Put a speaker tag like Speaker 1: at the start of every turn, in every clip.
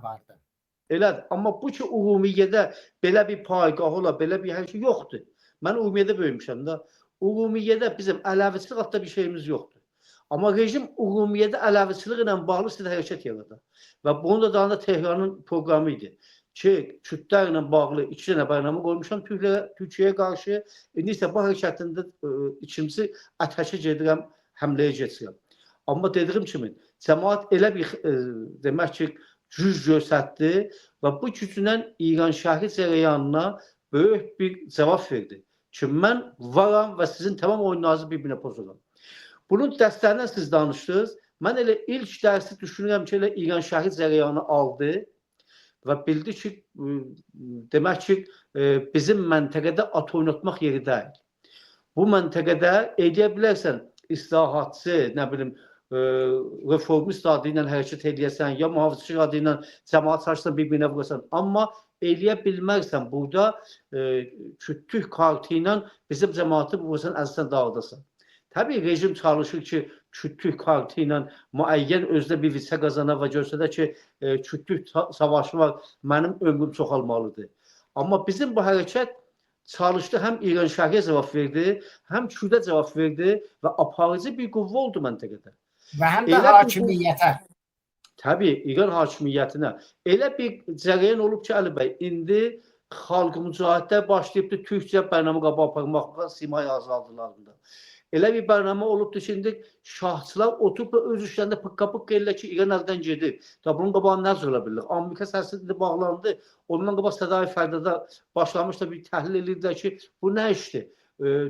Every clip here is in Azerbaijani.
Speaker 1: vardı.
Speaker 2: Elədir. Amma bu ki Urumiyyədə belə bir payqah ola, belə bir hər şey yoxdur. Mən Urumiyyədə böyümüşəm də. Urumiyyədə bizim ələviçilik adda bir şeyimiz yoxdur. Amma rejim Urumiyyədə ələviçilik ilə bağlı sizə hərəkət yaradır. Və bunun da daha da Tehranın proqramı idi ki, Kürdlərlə bağlı 2 dənə bərnamə qoymuşam Türkiyəyə qarşı. İndi isə bu hərəkətində ikincisi atəşə gedirəm, həmləyə keçirəm. Amma dediyim kimi, cəmaət elə bir demək ki, güc göstərdi və bu güclə İran şəhri cərəyanına böyük bir cavab verdi ki, mən varam və sizin tamam oyunlarınızı bir-birinə pozuram. Bunun dəstəyindən siz danışdınız. Mən elə ilk dərsi düşünürəm ki, elə İran şəhri cərəyanı aldı və bildi ki, demək ki, bizim məntəqədə at oynatmaq yeri deyil. Bu məntəqədə eləyə bilərsən islahatçı, nə bilim, reformist adı ilə hərəkət eləyəsən, ya mühafizəçi adı ilə cəmaət çarşısına bir-birinə vurasan. Amma eləyə bilməzsən burada kütlük kartı ilə bizim cəmaatı vursan, əzizən dağıdasan. Təbii rejim çalışır ki, kütlük kartı ilə müəyyən özünə bir vitsə qazana və göstərə ki, kütlük savaşı var, mənim ömrüm çoxalmalıdır. Amma bizim bu hərəkət çalışdı, həm İran şərhiyə cavab verdi, həm Kürdə cavab verdi və aparıcı bir qüvvə oldu məntəqədə.
Speaker 1: Və həm də
Speaker 2: Elə
Speaker 1: hakimiyyətə.
Speaker 2: Təbii, İran hakimiyyətinə. Elə bir cərəyan olub ki, Əli bəy, indi xalq mücahidlər başlayıbdır türkcə bərnamə qabağa aparmaqla simay azaldılarında. Elə bir bərnamə olubdur ki, indi şahçılar oturub da öz işlərində pıqqa-pıqqa ellər ki, İran əldən gedir. Da bunun qabağını nə cür ola bilir? Amerika səsi indi bağlandı. Ondan qabaq Sədai Fərdada başlamış da bir təhlil edirdilər ki, bu nə işdir?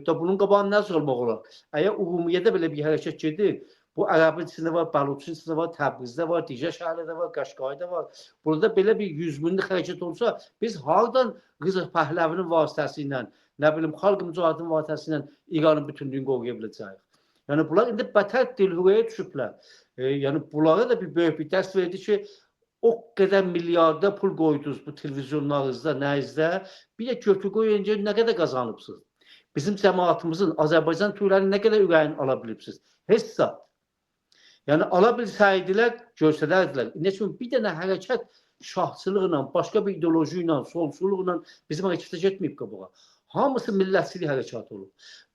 Speaker 2: Da bunun qabağını nə cür olmaq olar? Əgər Urumiyyədə belə bir hərəkət gedir, bu Ərəbin içində var, Bəluçin içində var, Təbrizdə var, digər şəhərlərdə var, Qaşqayda var. Burada belə bir 100 minlik hərəkət olsa, biz hardan Rıza Pəhləvinin vasitəsilə, nə bilim, xalq mücahidinin vasitəsilə İranın bütünlüyünü qoruya biləcəyik? Yəni bunlar indi bətər dilhuraya düşüblər. Yəni bunlara da bir böyük bir dərs verdi ki, o qədər milyarda pul qoydunuz bu televizyonlarınızda, nəyizdə, bir də götür qoy öncə nə qədər qazanıbsınız? Bizim cəmaatımızın, Azərbaycan türklərinin nə qədər ürəyini ala bilibsiniz? Heç zat. Yəni ala bilsəydilər, göstərərdilər. İndi kimi bir dənə hərəkət şahçılıqla, başqa bir ideoloji ilə, solçuluqla bizim hərəkətə getməyib qabağa. Hamısı millətçilik hərəkatı olub.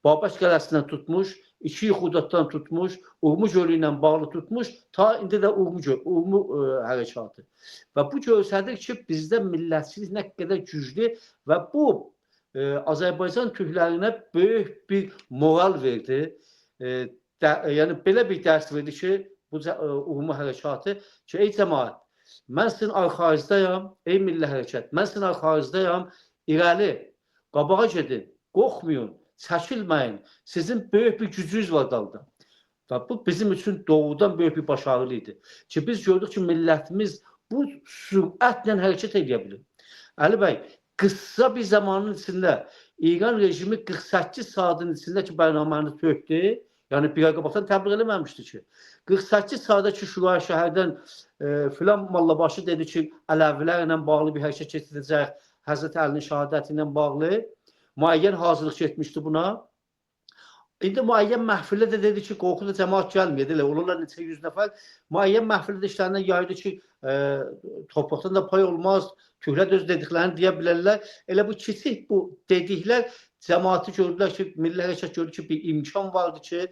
Speaker 2: Babək qələsindən tutmuş, 2 Xudaddan tutmuş, Urmu gölü ilə bağlı tutmuş, ta indi də Urmu hərəkatı. Və bu göstərir ki, bizdə millətçilik nə qədər güclü və bu Azərbaycan türklərinə böyük bir moral verdi. Yəni belə bir dərs verdi ki, bu Urmu hərəkatı ki, ey cəmaət, mən sizin arxanızdayam, ey milli hərəkət, mən sizin arxanızdayam, irəli, qabağa gedin, qorxmayın, çəkilməyin, sizin böyük bir gücünüz var dalda. Və bu bizim üçün doğrudan böyük bir başarılı idi. Ki, biz gördük ki, millətimiz bu sürətlə hərəkət edə bilir. Əli bəy, qısa bir zamanın içində İran rejimi 48 saatın içində ki, bərnaməni tökdü, yəni bir ay qabaqdan təbliğ eləməmişdi ki. 48 saatda ki, Şuraya şəhərdən filan Mollabaşı dedi ki, ələvilərlə bağlı bir hərəkət keçiriləcək, Həzrət Əlinin şəhadəti ilə bağlı müəyyən hazırlıq getmişdi buna. İndi müəyyən məhfildə də dedi ki, qorxu da cəmaət gəlməyədi, elə olurlar neçə yüz nəfər. Müəyyən məhfildə də işlərindən yaydı ki, torpaqdan da pay olmaz, türklər də öz dediklərini deyə bilərlər. Elə bu kiçik bu dediklər cəmaəti gördülər ki, milli hərəkət gördü ki, bir imkan vardı ki,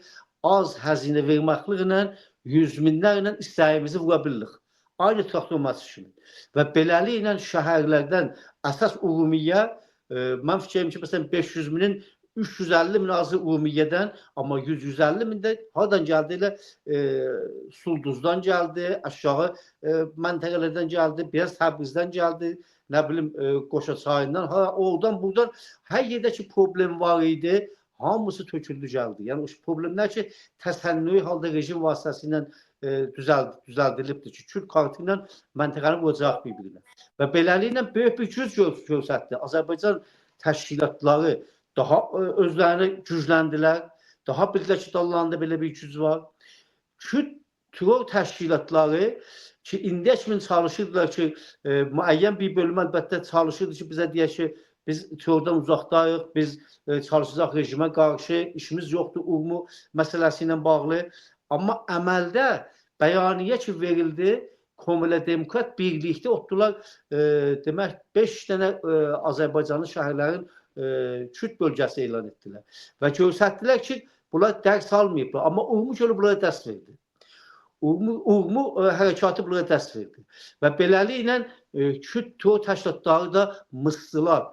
Speaker 2: az həzinə verməklə yüz minlərlə istəyimizi vura bilirik. Aynı traktor məsəl kimi. Və beləliklə şəhərlərdən əsas Urumiyyə, mən fikirləşirəm ki, məsələn 500 minin 350 min azı Urumiyyədən, amma 100-150 min də hardan gəldi elə Sulduzdan gəldi, aşağı məntəqələrdən gəldi, biraz Təbrizdən gəldi, nə bilim Qoşa çayından, ha, oradan, buradan hər yerdəki problem var idi, hamısı töküldü gəldi. Yəni o problemlər ki, təsənnüi halda rejim vasitəsilə düzəldilibdir ki, Kürd kartı ilə məntəqəni vuracaq bir-birinə. Və beləliklə böyük bir güc göstərdi. Azərbaycan təşkilatları daha özlərini gücləndilər, daha bildilər ki, dallarında belə bir güc var. Kürd terror təşkilatları ki, indiyə kimi çalışırdılar ki, müəyyən bir bölüm əlbəttə çalışırdı ki, bizə deyək ki, biz terrordan uzaqdayıq, biz çalışacaq rejimə qarşı, işimiz yoxdur Urmu məsələsi ilə bağlı. Amma əməldə bəyaniyyə ki verildi, Komilə Demokrat birlikdə otdular, demək 5 dənə Azərbaycanlı şəhərlərin Kürd bölgəsi elan etdilər. Və göstərdilər ki, bunlar dərs almayıblar. Amma Urmu gölü bunlara dərs verdi. Urmu hərəkatı bunlara dərs verdi. Və beləliklə Kürd terror təşkilatları da mısdılar.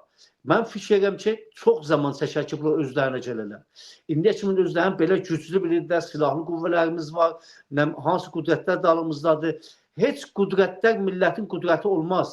Speaker 2: Mən fikir edirəm ki, çox zaman çəkər ki, bunlar özlərinə gələrlər. İndiyə kimi özlərinin belə güclü bir də silahlı qüvvələrimiz var, nə, hansı qüdrətlər dalımızdadır. Heç qüdrətlər millətin qüdrəti olmaz.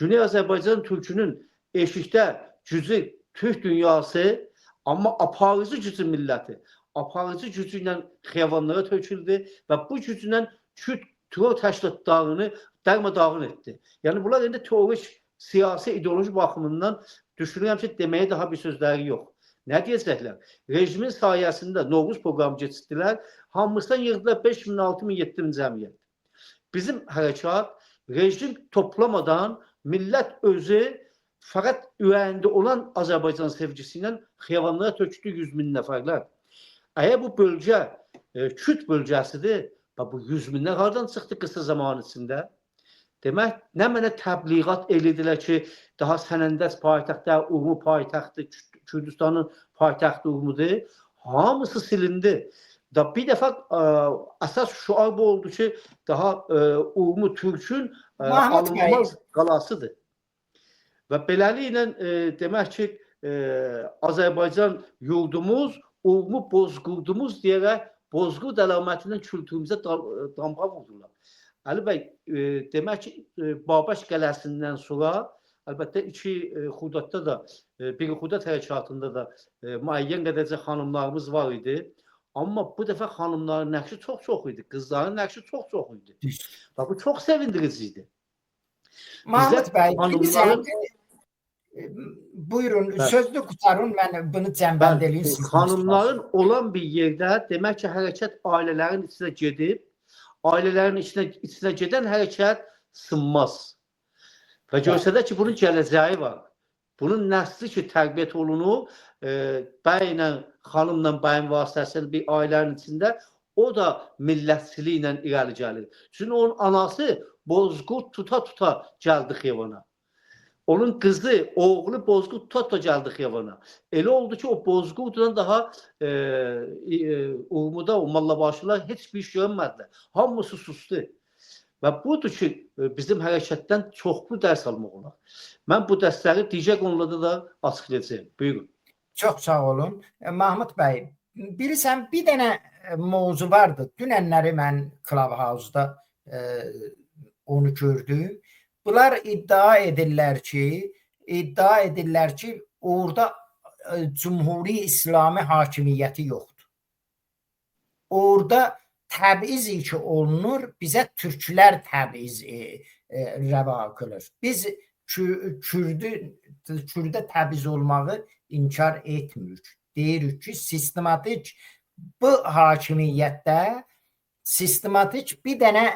Speaker 2: Güney Azərbaycan türkünün eşikdə gücü Türk dünyası, amma aparıcı gücü milləti. Aparıcı gücü ilə xiyabanlara töküldü və bu güclə Kürd terror təşkilatlarını darmadağın etdi. Yəni bunlar indi teorik, siyasi, ideoloji baxımından düşünürəm ki, deməyə daha bir sözləri yox. Nə deyəcəklər? Rejimin sayəsində Novruz proqramı keçirdilər. Hamısından yığdılar 5 min, 6 min, 7 min cəmiyyət. Bizim hərəkat rejim toplamadan millət özü fəqət ürəyində olan Azərbaycan sevgisi ilə xiyabanlara tökdü 100 min nəfərlər. Əgər bu bölgə Kürd bölgəsidir, bu 100 minlər hardan çıxdı qısa zaman içində? Demək, nə mənə təbliğat eləydilər ki, daha Sənəndəc paytaxtı, Urmu paytaxtı, Kürdistanın paytaxtı Urmudur. Hamısı silindi. Da bir dəfə əsas şüar bu oldu ki, daha Urmu Türkün alınmaz qalasıdır. Və beləliklə demək ki, Azərbaycan yurdumuz, Urmu bozqurdumuz deyərək bozqurd əlamətindən kültürümüzə damğa vurdular. Əli bəy, demək ki, Babək qələsindən sonra, əlbəttə iki Xurdatda da, bir Xurdat hərəkatında da müəyyən qədərcə xanımlarımız var idi. Amma bu dəfə xanımların nəqşi çox-çox idi, qızların nəqşi çox-çox idi. Bax, bu çox sevindirici idi.
Speaker 1: Mahmud bəy, xanımların... Buyurun, bəli. Sözünü qurtarın, mən bunu cəmbənd eləyim.
Speaker 2: Xanımların olan bir yerdə, demək ki, hərəkət ailələrin içinə gedib, ailələrin içinə gedən hərəkət sınmaz. Və göstərdə ki, bunun gələcəyi var. Bunun nəsli ki, tərbiyyət olunur, bəylə, xanımla bəyin vasitəsilə bir ailənin içində, o da millətçiliklə irəli gəlir. Çünki onun anası bozqurd tuta-tuta gəldi xiyabana. Onun qızı, oğlu bozqurd tuta-tuta gəldi xiyabana. Elə oldu ki, o bozqurdla daha Urmuda, o mollabaşılar heç bir iş görmədilər. Hamısı sustu. Və budur ki, bizim hərəkətdən çoxlu dərs almaq olar. Mən bu dərsləri digər konularda da açıqlayacağım. Buyurun.
Speaker 1: Çox sağ olun. Mahmud bəy, bilirsən, bir dənə mövzu vardı. Dünənləri mən Clubhouse-da onu gördüm. Bunlar iddia edirlər ki, orada Cumhuri İslami hakimiyyəti yoxdur. Orada təbiz ki olunur, bizə türklər təbiz rəva qılır. Biz Kürdə təbiz olmağı inkar etmirik. Deyirik ki, sistematik bu hakimiyyətdə sistematik bir dənə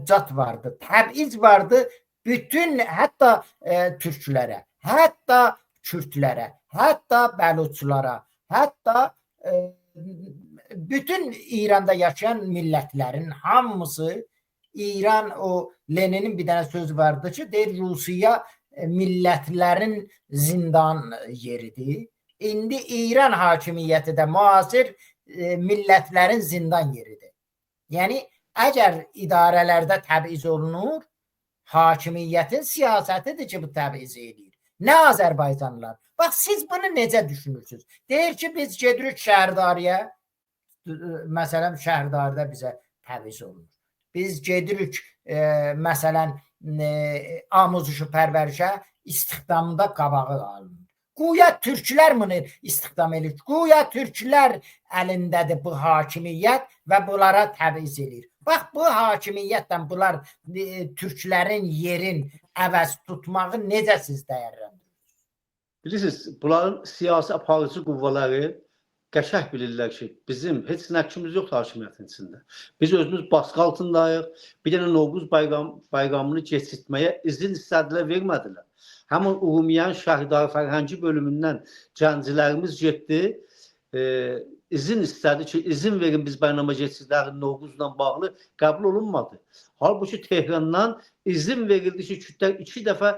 Speaker 1: cat vardı, təbiz vardı bütün, hətta türklərə, hətta Kürtlərə, hətta Bəluçlara, hətta bütün İranda yaşayan millətlərin hamısı İran, o Leninin bir dənə sözü vardı ki, deyir Rusiya millətlərin zindan yeridir. İndi İran hakimiyyəti də müasir millətlərin zindan yeridir. Yəni, əgər idarələrdə təbiz olunur, hakimiyyətin siyasətidir ki, bu təbiz eləyir. Nə Azərbaycanlılar? Bax, siz bunu necə düşünürsünüz? Deyir ki, biz gedirik şəhərdariyə, məsələn, şəhərdarda bizə təbiz olunur. Biz gedirik, məsələn, amuzuşu pərvərişə istihdamda qabağı alınır. Güya türklər bunu istihdam edir. Güya türklər əlindədir bu hakimiyyət və bunlara təbiz edir. Bax, bu hakimiyyətlə bunlar türklərin yerin əvəz tutmağı necə siz dəyərləndirirsiniz?
Speaker 2: Bilirsiniz, bunların siyasi aparıcı qüvvələri qəşəng bilirlər ki, bizim heç nəqşimiz yoxdur hakimiyyətin içində. Biz özümüz baskı altındayıq. Bir dənə Novruz bayramını keçirtməyə izin istədilər, vermədilər. Həmin Urumiyyənin Şəhridarı Fərhəngi bölümündən gənclərimiz getdi, izin istədi ki, izin verin biz bərnamə keçirdərik Novruzla bağlı, qəbul olunmadı. Halbuki Tehrandan izin verildi ki, Kürdlər 2 dəfə